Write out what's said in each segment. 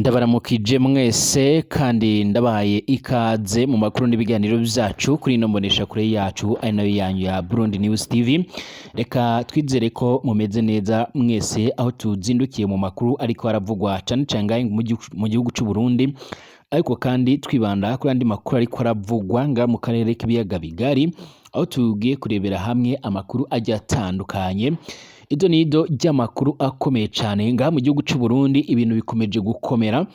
Ndabaramukije mwese kandi ndabahaye ikaze mu makuru n'ibiganiro byacu kuri ino mboneshakure yacu, ari nayo yanyu ya Burundi News TV. Reka twizere ko mumeze neza mwese aho tuzindukiye mu makuru ariko aravugwa cane cane ngaha mu gihugu c'u Burundi, ariko kandi twibanda kuri andi makuru ariko aravugwa ngaha mu karere k'ibiyaga bigari, aho tugiye kurebera hamwe amakuru agiye atandukanye, ido n'ido ry'amakuru akomeye cane ngaha mu gihugu c'u Burundi. Ibintu bikomeje gukomera,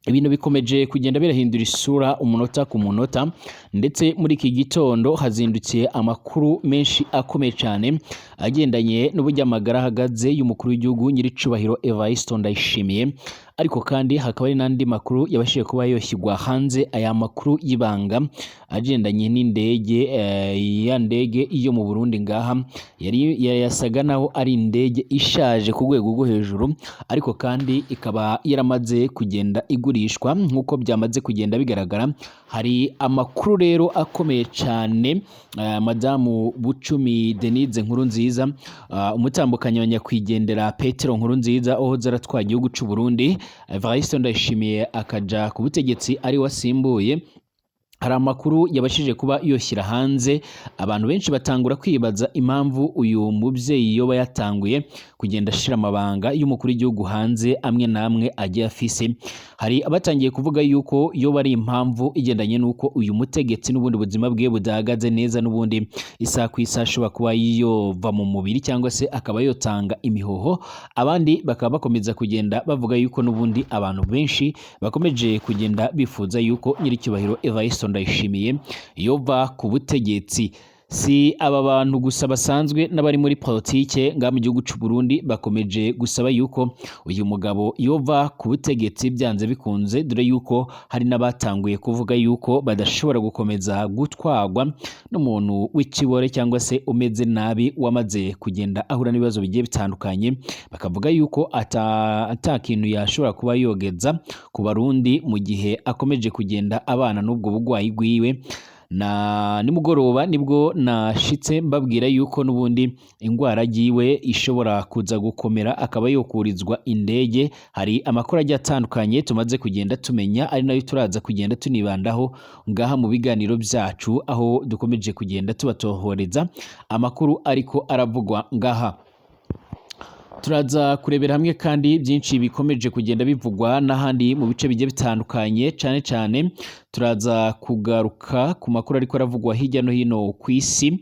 ibintu bikomeje kugenda birahindura isura umunota ku munota. Ndetse muri iki gitondo hazindukiye amakuru menshi akomeye cyane agendanye n'uburyo amagara ahagaze y'umukuru w'igihugu, nyiricubahiro Evariste Ndayishimiye. Ariko kandi hakaba hari n'andi makuru yabashije kuba yoshyirwa hanze, aya makuru y'ibanga agendanye n'indege, ya ndege yo mu Burundi ngaha yari yasaga naho ari indege ishaje ku rwego rwo hejuru, ariko kandi ikaba yaramaze kugenda igurishwa nk'uko byamaze kugenda bigaragara. Hari amakuru rero akomeye cyane, Madamu Bucumi Denise Nkurunziza, umutambukanyi wa nyakwigendera Petero Nkurunziza wahoze aratwara igihugu c'u Burundi, Evariste Ndayishimiye akaja ku butegetsi ari wasimbuye. Hari amakuru yabashije kuba yoshyira hanze, abantu benshi batangura kwibaza impamvu uyu mubyeyi yoba yatanguye kugenda ashira amabanga y'umukuru w'igihugu hanze amwe n'amwe agiye afise. Hari abatangiye kuvuga yuko yoba ari impamvu igendanye n'uko uyu mutegetsi n'ubundi buzima bwe budahagaze neza, n'ubundi isaha ku isaha ashobora kuba yova mu mubiri cyangwa se akaba yotanga imihoho. Abandi bakaba bakomeza kugenda bavuga yuko n'ubundi abantu benshi bakomeje kugenda bifuza yuko nyiricyubahiro Evariste Ndayishimiye yova ku butegetsi. Si aba bantu gusa basanzwe, n'abari muri politike ngaha mu gihugu c'u Burundi bakomeje gusaba yuko uyu mugabo yova ku butegetsi byanze bikunze, dore yuko hari n'abatanguye kuvuga yuko badashobora gukomeza gutwarwa n'umuntu w'ikibore cyangwa se umeze nabi wamaze kugenda ahura n'ibibazo bigiye bitandukanye, bakavuga yuko ata kintu yashobora kuba yogeza ku Barundi mu gihe akomeje kugenda abana n'ubwo bugwayi bwiwe. Na nimugoroba nibwo nashitse mbabwira yuko n'ubundi ingwara yiwe ishobora kuza gukomera, akaba yokurizwa indege. Hari amakuru agiye atandukanye tumaze kugenda tumenya, ari nayo turaza kugenda tunibandaho ngaha mu biganiro byacu, aho dukomeje kugenda tubatohoreza amakuru ariko aravugwa ngaha. Turaza kurebera hamwe kandi byinshi bikomeje kugenda bivugwa n'ahandi mu bice bigiye bitandukanye. Cyane cyane turaza kugaruka ku makuru ariko aravugwa hirya no hino ku isi.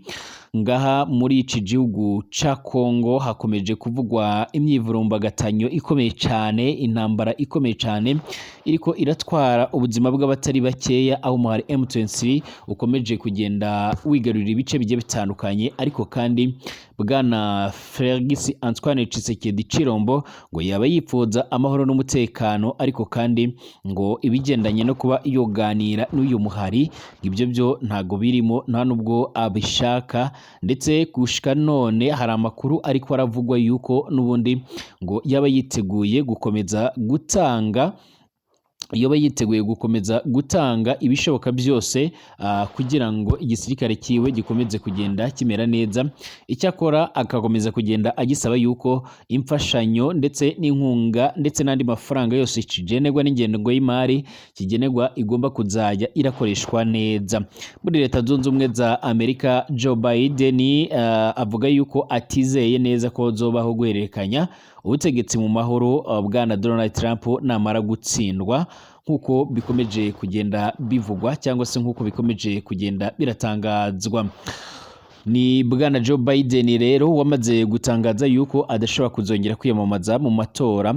Ngaha muri iki gihugu ca Kongo hakomeje kuvugwa imyivurumbagatanyo ikomeye cyane, intambara ikomeye cyane iriko iratwara ubuzima bw'abatari bakeya, aho umuhari M23 ukomeje kugenda wigarurira ibice bigiye bitandukanye. Ariko kandi Bwana Felix Antoine Tshisekedi Chilombo ngo yaba yifuza amahoro n'umutekano, ariko kandi ngo ibigendanye no kuba yoganira n'uyu muhari, ibyo byo ntago birimo, nta nubwo abishaka. Ndetse gushika none hari amakuru ariko aravugwa yuko n'ubundi ngo yaba yiteguye gukomeza gutanga, yoba yiteguye gukomeza gutanga ibishoboka byose kugira ngo igisirikare kiwe gikomeze kugenda kimera neza. Icyakora agakomeza kugenda agisaba yuko imfashanyo ndetse n'inkunga ndetse n'andi mafaranga yose kigenerwa n'ingengo y'imari kigenerwa igomba kuzajya irakoreshwa neza. Muri Leta Zunze Ubumwe za Amerika, Joe Biden avuga yuko atizeye neza ko zobaho guhererekanya ubutegetsi mu mahoro, Bwana Donald Trump namara gutsindwa, nk'uko bikomeje kugenda bivugwa cyangwa se nk'uko bikomeje kugenda biratangazwa. Ni Bwana Joe Biden rero wamaze gutangaza yuko adashobora kuzongera kwiyamamaza mu matora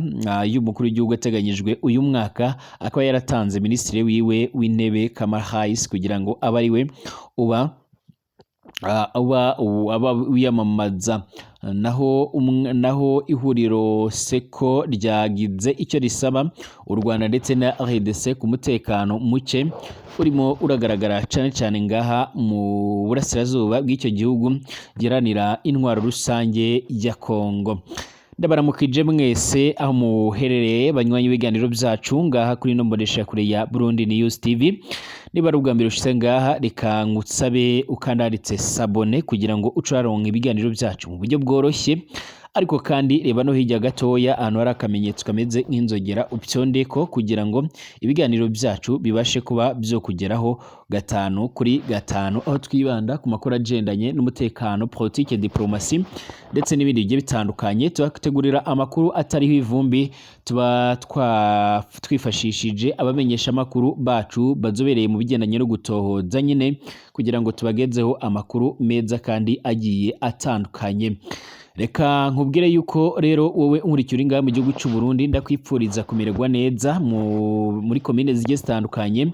y'umukuru w'igihugu ateganyijwe uyu mwaka, akaba yaratanze minisitiri wiwe w'intebe Kamala Harris kugira ngo abe ari we uba wiyamamaza. Naho ihuriro seko ryagize icyo risaba u Rwanda ndetse na RDC ku mutekano muke urimo uragaragara cyane cyane ngaha mu burasirazuba bw'icyo gihugu giharanira intwaro rusange ya Kongo. Ndabaramukije mwese aho muherereye, banywanyi ibiganiro byacu ngaha kuri ino mboneshakure ya Burundi News TV. Niba ari ubwa mbere ushitse ngaha, reka ngusabe ukandaritse s'abonner kugira ngo uce uraronka ibiganiro byacu mu buryo bworoshye. Ariko kandi reba no hirya gatoya ahantu hari akamenyetso kameze nk'inzogera, upyondeko kugira ngo ibiganiro byacu bibashe kuba byo kugeraho gatanu kuri gatanu, aho twibanda ku makuru agendanye n'umutekano, politike, diplomasi ndetse n'ibindi bigiye bitandukanye. Tubategurira amakuru atariho ivumbi, tuba twifashishije abamenyesha amakuru bacu bazobereye mu bigendanye no gutohoza nyine, kugira ngo tubagezeho amakuru meza kandi agiye atandukanye. Reka nkubwire yuko rero wowe nkurikira uri ngaha mu gihugu cy'u Burundi, ndakwipfuriza kumererwa neza muri komine zigiye zitandukanye,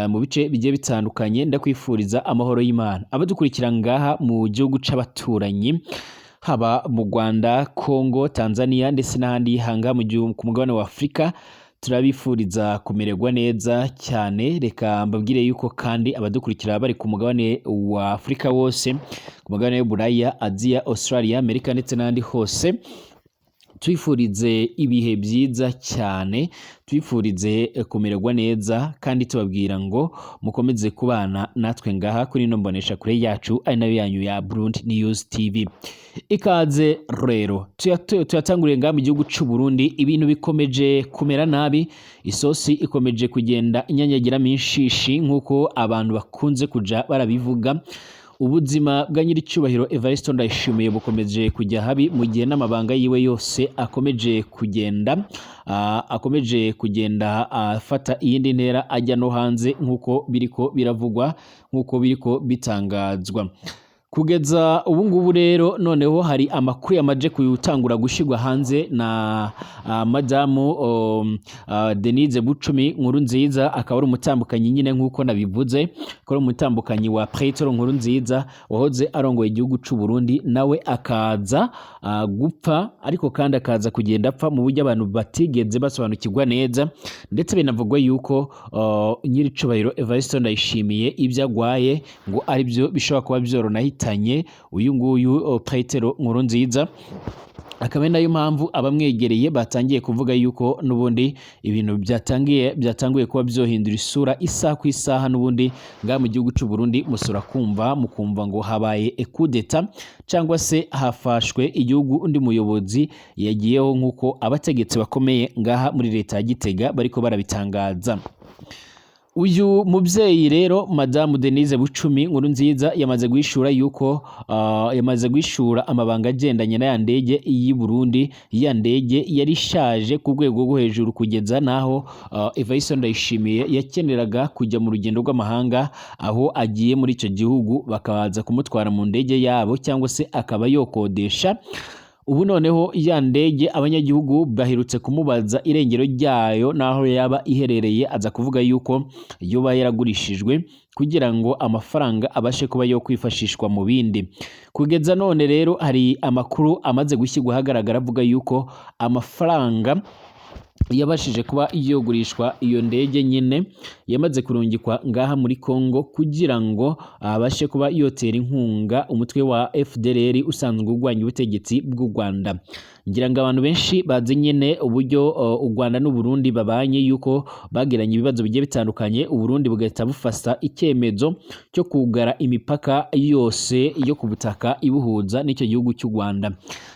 mu bice bigiye bitandukanye. Ndakwifuriza amahoro y'Imana. Abadukurikira ngaha mu gihugu c'abaturanyi, haba mu Rwanda, Congo, Tanzania ndetse n'ahandi hanga mu gihugu ku mugabane wa Afurika, turabifuriza kumererwa neza cyane. Reka mbabwire yuko kandi abadukurikira bari ku mugabane wa Afurika wose, ku mugabane w'Uburaya, Aziya, Australia, Amerika ndetse n'ahandi hose, twifurize ibihe byiza cyane, twifurize kumererwa neza, kandi tubabwira ngo mukomeze kubana natwe ngaha kuri ino mbonesha kure yacu, ari nayo yanyu ya Burundi News TV. Ikaze rero. Tuyatanguriye ngaha mu gihugu c'u Burundi. Ibintu bikomeje kumera nabi, isosi ikomeje kugenda inyanyagiramo inshishi nk'uko abantu bakunze kuja barabivuga. Ubuzima bwa nyiricyubahiro Evariste Ndayishimiye bukomeje kujya habi, mu gihe n'amabanga yiwe yose akomeje kugenda afata iyindi ntera, ajya no hanze nk'uko biriko biravugwa, nk'uko biriko bitangazwa kugeza ubu ngubu. Rero noneho hari amakuru yamaze gutangura gushyirwa hanze na madamu Denise Bucumi Nkuru Nziza, akaba ari umutambukanyi nyine nk'uko nabivuze, akaba ari umutambukanyi wa Petero Nkuru Nziza wahoze arongoye igihugu c'u Burundi, nawe akaza gupfa, ariko kandi akaza kugenda apfa mu buryo abantu batigeze basobanukirwa neza. Ndetse binavugwa yuko nyiricubahiro Evariste Ndayishimiye ibyo agwaye ngo aribyo bishobora kuba vyoronahitanye uyu nguyu Petero Nkuru Nziza, akaba ari nayo mpamvu abamwegereye batangiye kuvuga yuko n'ubundi ibintu byatanguye kuba byohindura isura isaha ku isaha. N'ubundi ngaha mu gihugu c'u Burundi musura kumva mukumva ngo habaye kudeta cyangwa se hafashwe igihugu, undi muyobozi yagiyeho, nk'uko abategetsi bakomeye ngaha muri leta ya Gitega bariko barabitangaza. Uyu mubyeyi rero, madamu Denise Bucumi Nkuru Nziza, yamaze guhishura yuko yamaze guhishura amabanga agendanye na ya ndege y'i Burundi, ya ndege yari ishaje ku rwego rwo hejuru, kugeza naho Evariste Ndayishimiye yakeneraga kujya mu rugendo rw'amahanga, aho agiye muri icyo gihugu bakabaza kumutwara mu ndege yabo cyangwa se akaba yokodesha. Ubu noneho ya ndege abanyagihugu baherutse kumubaza irengero ryayo n'aho yaba iherereye, aza kuvuga yuko yoba yaragurishijwe kugira ngo amafaranga abashe kuba yo kwifashishwa mu bindi. Kugeza none rero hari amakuru amaze gushyirwa ahagaragara avuga yuko amafaranga yabashije kuba yogurishwa iyo ndege nyine yamaze kurungikwa ngaha muri Congo, kugira ngo abashe kuba yotera inkunga umutwe wa FDLR usanzwe urwanya ubutegetsi bw'u Rwanda. Ngira ngo abantu benshi bazi nyine uburyo u Rwanda n'u Burundi babanye, yuko bagiranye ibibazo bigiye bitandukanye, u Burundi bugahita bufata icyemezo cyo kugara imipaka yose yo ku butaka ibuhuza n'icyo gihugu cy'u Rwanda.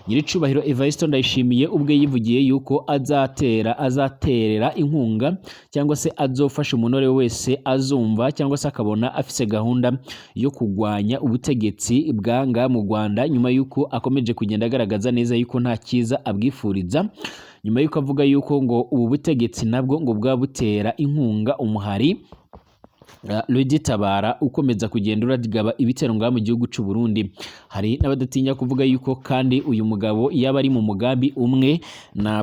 Nyiricubahiro Evariste Ndayishimiye ubwe yivugiye yuko azaterera inkunga cyangwa se azofasha umuntu uwo wese azumva cyangwa se akabona afise gahunda yo kurwanya ubutegetsi bwanga mu Rwanda, nyuma yuko akomeje kugenda agaragaza neza yuko nta cyiza abwifuriza, nyuma yuko avuga yuko ngo ubu butegetsi nabwo ngo bwaba butera inkunga umuhari Tabara ukomeza kugenda uragaba ibitero ngaha mu gihugu c'u Burundi. Hari n'abadatinya kuvuga yuko kandi uyu mugabo yaba ari mu mugambi umwe na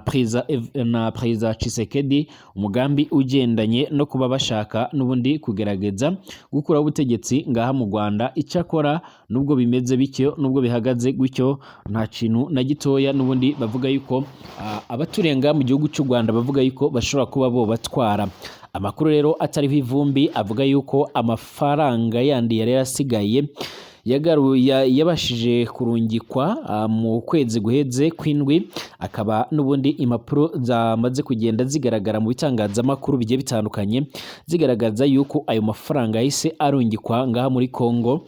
Perezida Tshisekedi, umugambi ugendanye no kuba bashaka n'ubundi kugerageza gukuraho ubutegetsi ngaha mu Rwanda. Icyakora nubwo bimeze bityo, nubwo bihagaze gutyo, nta kintu na gitoya n'ubundi bavuga yuko abaturenga mu gihugu cy'u Rwanda bavuga yuko bashobora kuba bo batwara. Amakuru rero atariho ivumbi avuga yuko amafaranga yandi yari yarasigaye yabashije kurungikwa mu kwezi guheze kw'indwi, akaba n'ubundi impapuro zamaze kugenda zigaragara mu bitangazamakuru bigiye bitandukanye zigaragaza yuko ayo mafaranga yahise arungikwa ngaha muri Congo.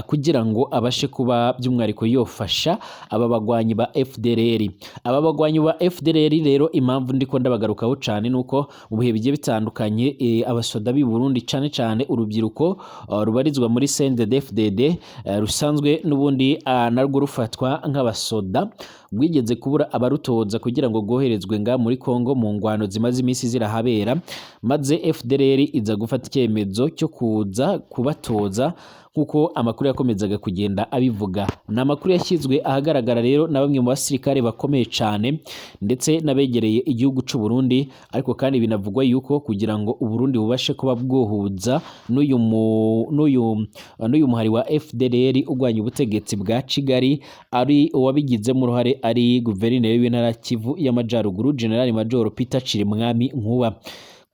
Kugira ngo abashe kuba by'umwihariko yofasha aba bagwanyi ba FDLR. Aba bagwanyi ba FDLR rero, impamvu ndiko ndabagarukaho cane nuko mu bihe bigiye bitandukanye abasoda b'i Burundi, cane cane urubyiruko rubarizwa muri CNDD-FDD, rusanzwe n'ubundi narwo rufatwa nk'abasoda, rwigeze kubura abarutoza kugira ngo rwoherezwe nga muri Kongo mu ngwano zimaze iminsi zirahabera, maze FDLR iza gufata icyemezo cyo kuza kubatoza, nk'uko amakuru yakomezaga kugenda abivuga. Ni amakuru yashyizwe ahagaragara rero na bamwe mu basirikare bakomeye cyane ndetse n'abegereye igihugu cy'u Burundi. Ariko kandi binavugwa yuko kugira ngo u Burundi bubashe kuba bwohuza n'uyu muhari wa FDLR urwanya ubutegetsi bwa Kigali, ari uwabigizemo uruhare ari guverineri w'intara Kivu y'Amajyaruguru, General Major Peter Cirimwami Nkuba.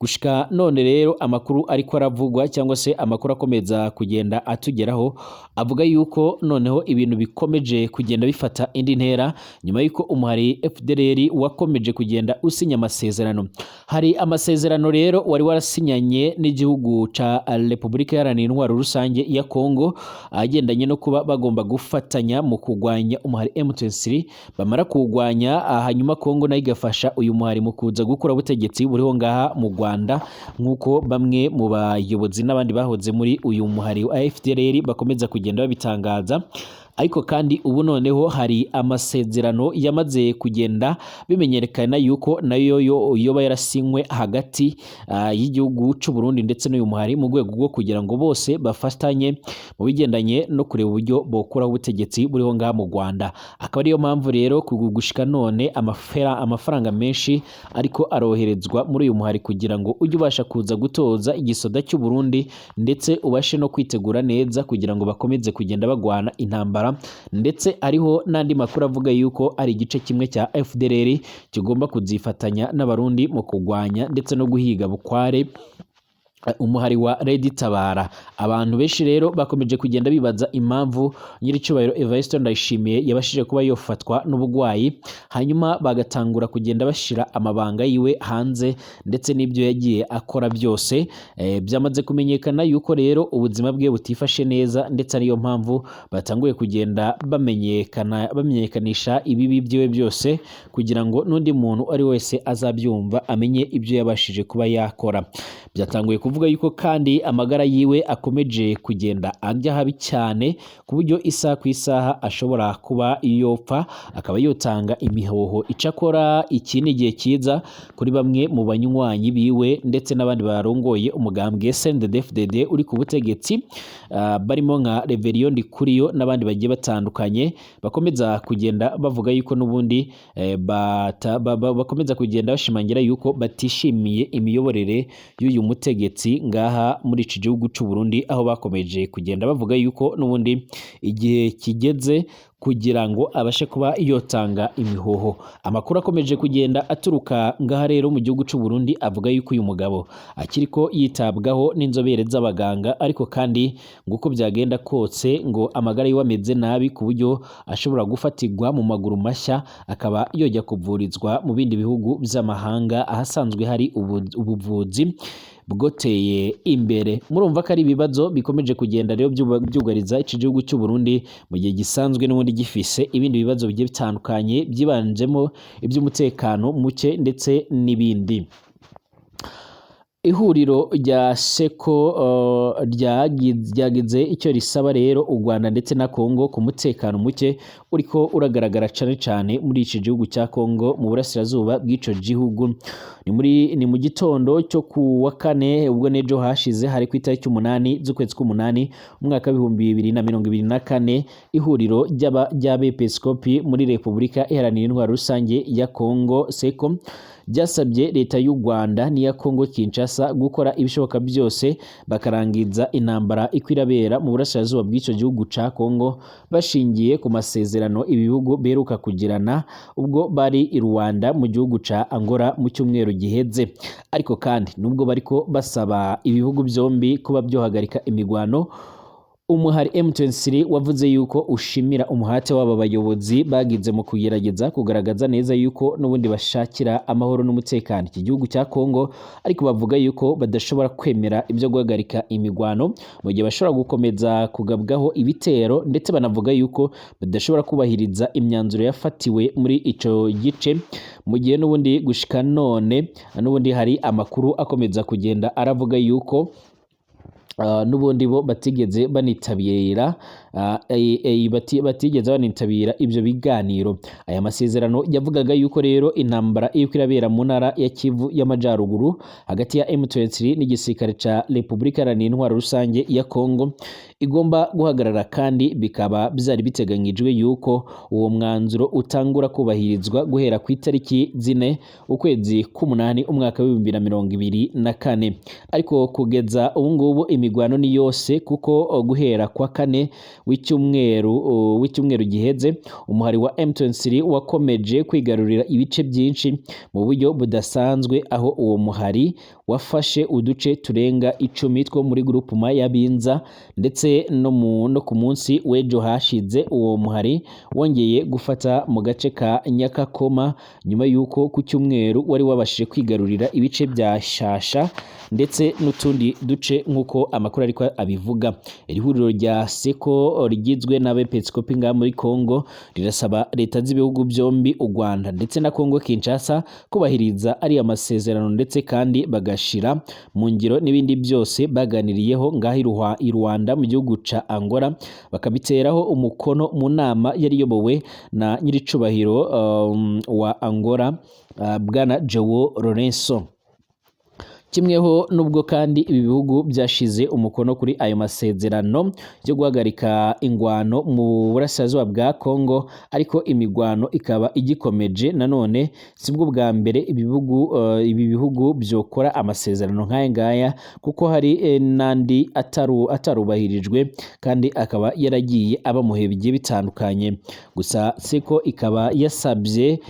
Gushika none rero, amakuru ariko aravugwa cyangwa se amakuru akomeza kugenda atugeraho avuga yuko noneho ibintu bikomeje kugenda bifata indi ntera nyuma yuko umuhari FDLR wakomeje kugenda usinya amasezerano. Hari amasezerano rero wari warasinyanye n'igihugu ca Repubulika Iharanira Intwaro Rusange ya Kongo, agendanye no kuba bagomba gufatanya mu kurwanya umuhari M23. Bamara kuwugwanya, hanyuma Kongo nayo igafasha uyu muhari mu kuza gukura ubutegetsi buriho ngaha mu Rwanda, nk'uko bamwe mu bayobozi n'abandi bahoze muri uyu muhari wa FDLR bakomeza kugenda babitangaza. Ariko kandi ubu noneho hari amasezerano yamaze kugenda bimenyekana yuko nayo yoba yarasinywe hagati y'igihugu cy'u Burundi ndetse n'uyu muhari, mu rwego rwo kugira ngo bose bafatanye mu bigendanye no kureba uburyo bokuraho ubutegetsi buriho ngaha mu Rwanda. Akaba ariyo mpamvu rero gushika none amafaranga menshi ariko aroherezwa muri uyu muhari kugira ngo ujye ubasha kuza gutoza igisoda cy'u Burundi, ndetse ubashe no kwitegura neza kugira ngo bakomeze kugenda bagwana intambara. Ndetse hariho n'andi makuru avuga yuko ari igice kimwe cya FDLR kigomba kuzifatanya n'Abarundi mu kurwanya ndetse no guhiga bukware umuhari wa Red Tabara. Abantu benshi rero bakomeje kugenda bibaza impamvu nyiricyubahiro Evariste Ndayishimiye yabashije kuba yofatwa n'ubugwayi, hanyuma bagatangura kugenda bashira amabanga yiwe hanze ndetse n'ibyo yagiye akora byose. Byamaze kumenyekana yuko rero ubuzima bwe butifashe neza, ndetse ariyo mpamvu batanguye kugenda bamenyekanisha ibibi byiwe byose kugira ngo n'undi muntu ari wese azabyumva amenye ibyo yabashije kuba yakora. Byatanguye kuvuga yuko kandi amagara yiwe akomeje kugenda ajya habi cyane, ku buryo isaha ku isaha ashobora kuba yopfa, akaba yotanga imihoho. Icakora iki ni igihe cyiza kuri bamwe mu banywanyi biwe ndetse n'abandi barongoye umugambwe CNDD-FDD uri ku butegetsi, barimo nka Reverien Ndikuriyo n'abandi bagiye batandukanye, bakomeza kugenda bavuga yuko n'ubundi bakomeza kugenda bashimangira yuko batishimiye imiyoborere y'uyu mutegetsi ngaha muri iki gihugu cy'u Burundi, aho bakomeje kugenda bavuga yuko n'ubundi igihe kigeze kugira ngo abashe kuba yotanga imihoho. Amakuru akomeje kugenda aturuka ngaha rero mu gihugu cy'u Burundi avuga yuko uyu mugabo akiriko yitabwaho n'inzobere z'abaganga, ariko kandi ngo uko byagenda kose ngo amagara yiwe ameze nabi, ku buryo ashobora gufatirwa mu maguru mashya akaba yojya kuvurizwa mu bindi bihugu by'amahanga ahasanzwe hari ubuvuzi bwoteye imbere. Murumva ko ari ibibazo bikomeje kugenda rero byugariza iki gihugu cy'u Burundi, mu gihe gisanzwe n'ubundi gifise ibindi bibazo bigiye bitandukanye byibanjemo iby'umutekano muke ndetse n'ibindi. Ihuriro rya Seko ryagize icyo risaba rero u Rwanda ndetse na Kongo ku mutekano muke uriko uragaragara cane cane muri iki gihugu cya Kongo, mu burasirazuba bw'ico gihugu. Ni mu gitondo cyo ku wa kane, ubwo n'ejo hashize hari ku itariki 8 z'ukwezi k'umunani umwaka w'2024, ihuriro ry'abepiskopi muri Repubulika Iharanira Intwaro Rusange ya Kongo, Seko, ryasabye leta y'u Rwanda n'iya Kongo Kinshasa gukora ibishoboka byose bakarangiza intambara ikwirabera mu burasirazuba bw'icyo gihugu ca Kongo, bashingiye ku masezerano ibi bihugu beruka kugirana ubwo bari i Rwanda mu gihugu ca Angola mu cyumweru giheze. Ariko kandi nubwo bariko basaba ibihugu byombi kuba byohagarika imigwano Umuhari M23 wavuze yuko ushimira umuhate w'aba bayobozi bagize mu kugerageza kugaragaza neza yuko n'ubundi bashakira amahoro n'umutekano iki gihugu cya Kongo, ariko bavuga yuko badashobora kwemera ibyo guhagarika imigwano mu gihe bashobora gukomeza kugabwaho ibitero, ndetse banavuga yuko badashobora kubahiriza imyanzuro yafatiwe muri ico gice, mu gihe n'ubundi gushika none n'ubundi hari amakuru akomeza kugenda aravuga yuko n'ubundi bo batigeze banitabira batigeze banitabira ibyo biganiro. Aya masezerano yavugaga yuko rero intambara iriko irabera mu ntara ya Kivu y'Amajaruguru hagati ya M23 n'igisirikare ca Repubulika Iharanira Intwaro Rusange ya Kongo igomba guhagarara, kandi bikaba byari biteganyijwe yuko uwo mwanzuro utangura kubahirizwa guhera ku itariki 4 ukwezi k'umunani umwaka w'2024. Ariko kugeza ubu ngubu imigwano ni yose, kuko guhera kwa kane w'icyumweru giheze umuhari wa M23 wakomeje kwigarurira ibice byinshi mu buryo budasanzwe, aho uwo muhari wafashe uduce turenga 10 two muri groupement ya Binza, ndetse no ku munsi w'ejo hashize uwo muhari wongeye gufata mu gace ka Nyakakoma, nyuma y'uko ku cyumweru wari wabashije kwigarurira ibice bya Shasha ndetse n'utundi duce nk'uko amakuru ariko abivuga. Iri huriro rya SECO rigizwe n'abepiskopi ngaha muri Kongo rirasaba leta z'ibihugu byombi, u Rwanda ndetse na Kongo Kinshasa, kubahiriza ariya masezerano, ndetse kandi bagashira mu ngiro n'ibindi byose baganiriyeho ngaha i Rwanda mu gihugu ca Angola, bakabiteraho umukono mu nama yari iyobowe na nyiricubahiro wa Angola, Bwana João Lourenço. Kimweho nubwo kandi ibi bihugu byashize umukono kuri ayo masezerano yo guhagarika ingwano mu burasirazuba bwa Kongo, ariko imigwano ikaba igikomeje. Nanone sibwo bwa mbere ibi bihugu byokora amasezerano nk'aya ngaya, kuko hari n'andi atarubahirijwe kandi akaba yaragiye aba mu bihe bigiye bitandukanye. Gusa SECO ikaba yasabye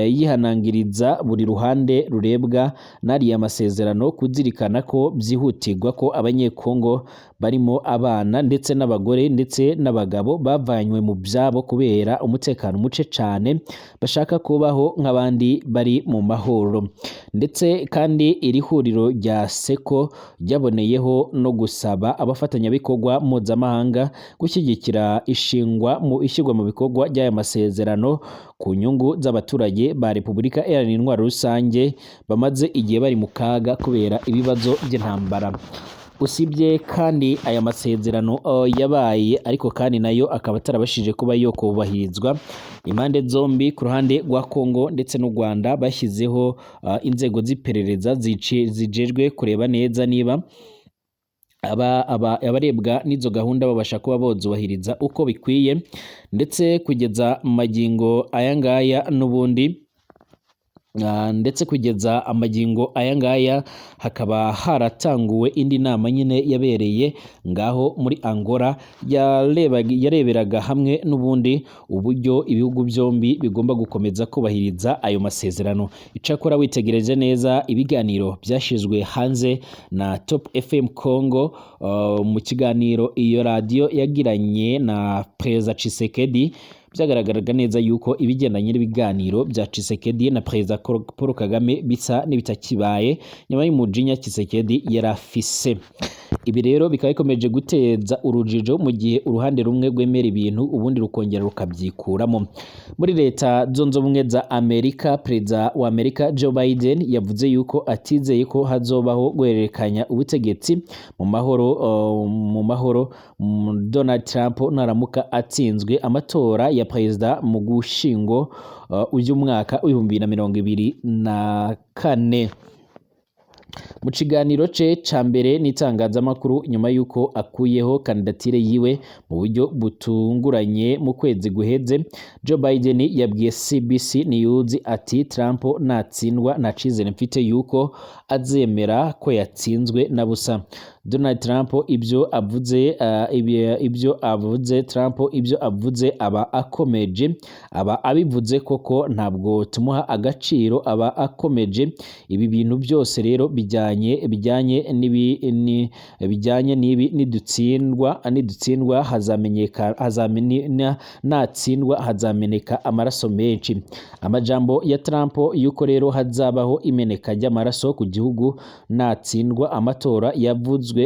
yihanangiriza buri ruhande rurebwa n'ariya masezerano kuzirikana ko byihutirwa ko abanyekongo barimo abana ndetse n'abagore ndetse n'abagabo bavanywe mu byabo kubera umutekano muce cyane, bashaka kubaho nk'abandi bari mu mahoro. Ndetse kandi iri huriro rya SECO ryaboneyeho no gusaba abafatanyabikorwa mpuzamahanga gushyigikira ishyirwa mu bikorwa ry'aya masezerano ku nyungu z'abaturage ba Repubulika Iharanira Intwaro Rusange bamaze igihe bari mu kaga kubera ibibazo by'intambara. Usibye kandi aya masezerano yabaye, ariko kandi nayo akaba atarabashije kuba yo kubahirizwa. Impande zombi ku ruhande rwa Kongo ndetse n'u Rwanda bashyizeho inzego z'iperereza zijejwe kureba neza niba abarebwa n'izo gahunda babasha kuba bozubahiriza uko bikwiye, ndetse kugeza magingo aya ngaya n'ubundi ndetse kugeza amagingo aya ngaya hakaba haratanguwe indi nama nyine yabereye ngaho muri Angola yareberaga hamwe n'ubundi uburyo ibihugu byombi bigomba gukomeza kubahiriza ayo masezerano. Icakora witegereje neza ibiganiro byashizwe hanze na Top FM Congo, mu kiganiro iyo radio yagiranye na Perezida Tshisekedi, byagaragaraga neza yuko ibigendanye n'ibiganiro bya Tshisekedi na Perezida Paul Kagame bisa n'ibitakibaye nyuma y'umujinya Tshisekedi yarafise. Ibi rero bikaba bikomeje guteza urujijo mu gihe uruhande rumwe rwemera ibintu ubundi rukongera rukabyikuramo. Muri leta zunze ubumwe za Amerika, Perezida wa Amerika Joe Biden yavuze yuko atizeye ko hazobaho guhererekanya ubutegetsi mu mahoro Donald Trump naramuka atsinzwe amatora ya perezida mu gushingo uyu mwaka 2024. Mu kiganiro ce ca mbere n'itangazamakuru nyuma yuko akuyeho kandidatire yiwe mu buryo butunguranye mu kwezi guheze, Joe Biden yabwiye CBC News ati Trump natsindwa nta cizere mfite yuko azemera ko yatsinzwe na busa. Donald Trump ibyo avuze, ibyo avuze Trump, ibyo avuze aba akomeje, aba abivuze koko, ntabwo tumuha agaciro, aba akomeje. Ibi bintu byose rero bijyanye n'ibi, bijyanye n'ibi, nidutsindwa hazamenyeka, natsindwa hazameneka amaraso menshi. Amajambo ya Trump yuko rero hazabaho imeneka ry'amaraso ku gihugu natsindwa amatora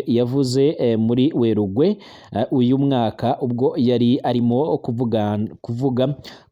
yavuze muri Werugwe uyu mwaka, ubwo yari arimo kuvuga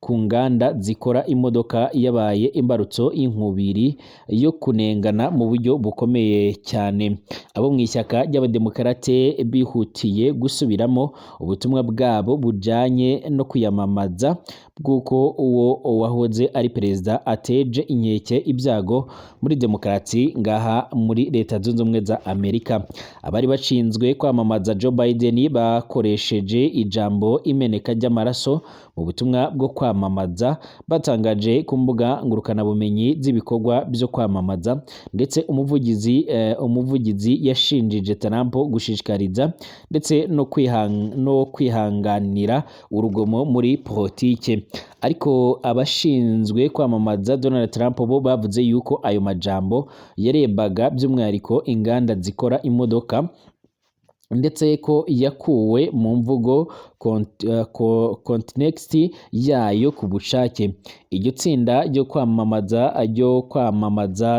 ku nganda zikora imodoka, yabaye imbarutso y'inkubiri yo kunengana mu buryo bukomeye cyane. Abo mu ishyaka ry'Abademokarate bihutiye gusubiramo ubutumwa bwabo bujanye no kwiyamamaza bw'uko uwo wahoze ari perezida ateje inkeke ibyago muri demokarasi ngaha muri Leta Zunze Ubumwe za Amerika. Abari bashinzwe kwamamaza Joe Biden bakoresheje ijambo imeneka ry'amaraso mu butumwa bwo kwamamaza batangaje ku mbuga ngurukanabumenyi z'ibikorwa byo kwamamaza, ndetse umuvugizi yashinjije Trump gushishikariza ndetse no kwihanganira urugomo muri politike. Ariko abashinzwe kwamamaza Donald Trump bo bavuze yuko ayo majambo yarebaga by'umwihariko inganda zikora imodoka, ndetse ko yakuwe mu mvugo context yayo ku bushake. Iryo tsinda ryo kwamamaza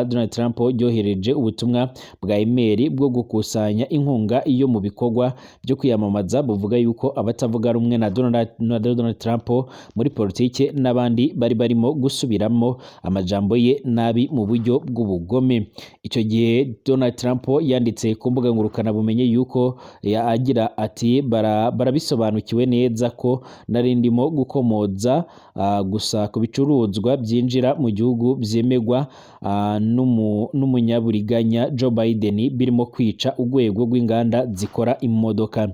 Donald Trump ryohereje ubutumwa bwa email bwo gukusanya inkunga iyo mu bikorwa byo kwiyamamaza, buvuga yuko abatavuga rumwe na Donald Trump muri politike n'abandi bari barimo gusubiramo amajambo ye nabi mu buryo bw'ubugome. Icyo gihe Donald Trump yanditse ku mbuga ngurukanabumenyi yuko agira ati: "Barabisobanukiwe neza ko nari ndimo gukomoza gusa ku bicuruzwa byinjira mu gihugu byemegwa n'umunyaburiganya Joe Biden, birimo kwica urwego rw'inganda zikora imodoka."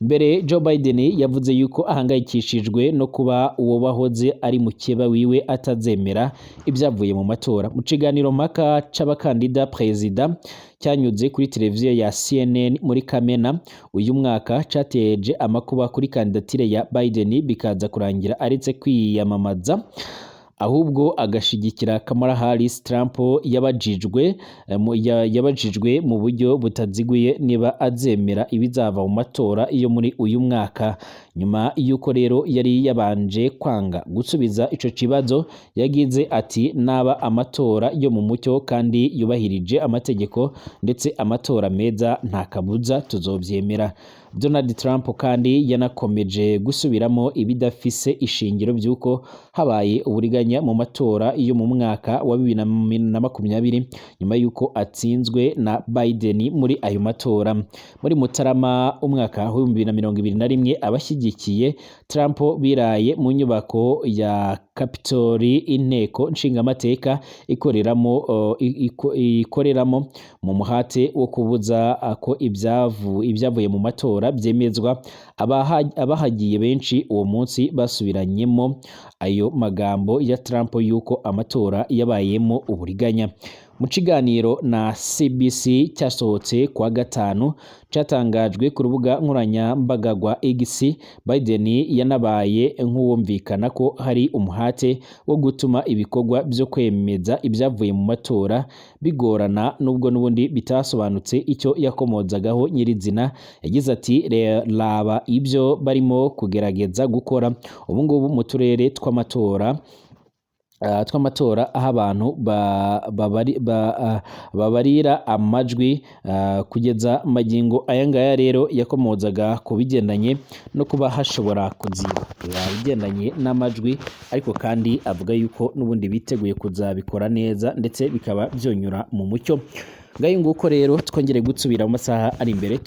Mbere Joe Biden yavuze yuko ahangayikishijwe no kuba uwo wahoze ari mukeba wiwe atazemera ibyavuye mu matora. Mu kiganiro mpaka c'abakandida perezida cyanyuze kuri televiziyo ya CNN muri Kamena uyu mwaka, cateje amakuba kuri kandidatire ya Biden, bikaza kurangira aretse kwiyamamaza ahubwo agashigikira Kamala Harris. Trump yabajijwe mu buryo butaziguye niba azemera ibizava mu matora yo muri uyu mwaka. Nyuma y'uko rero yari yabanje kwanga gusubiza ico kibazo, yagize ati: "Naba amatora yo mu mucyo kandi yubahirije amategeko, ndetse amatora meza, nta kabuza tuzovyemera." Donald Trump kandi yanakomeje gusubiramo ibidafise ishingiro by'uko habaye uburiganya mu matora yo mu mwaka wa 2020, nyuma y'uko atsinzwe na Biden muri ayo matora. Muri Mutarama umwaka wa 2021, abashyigikiye Trump biraye mu nyubako ya Capitol, inteko nshingamateka ikoreramo, mu muhate wo kubuza ko ibyavuye mu matora byemezwa. Abahagiye benshi uwo munsi basubiranyemo ayo magambo ya Trump yuko amatora yabayemo uburiganya. Mu kiganiro na CBC cyasohotse kuwa gatanu, cyatangajwe ku rubuga nkoranyambaga rwa X, Biden yanabaye nk'uwumvikana ko hari umuhate wo gutuma ibikorwa byo kwemeza ibyavuye mu matora bigorana, nubwo n'ubundi bitasobanutse icyo yakomozagaho nyirizina. Yagize ati: "Raba ibyo barimo kugerageza gukora ubu ngubu mu turere tw'amatora, aho abantu babarira amajwi kugeza magingo aya ngaya." Rero yakomozaga ku bigendanye no kuba hashobora kuziba ibigendanye n'amajwi, ariko kandi avuga yuko n'ubundi biteguye kuzabikora neza, ndetse bikaba byonyura mu mucyo. Ngayo nguko rero, twongere gusubira mu masaha ari imbere.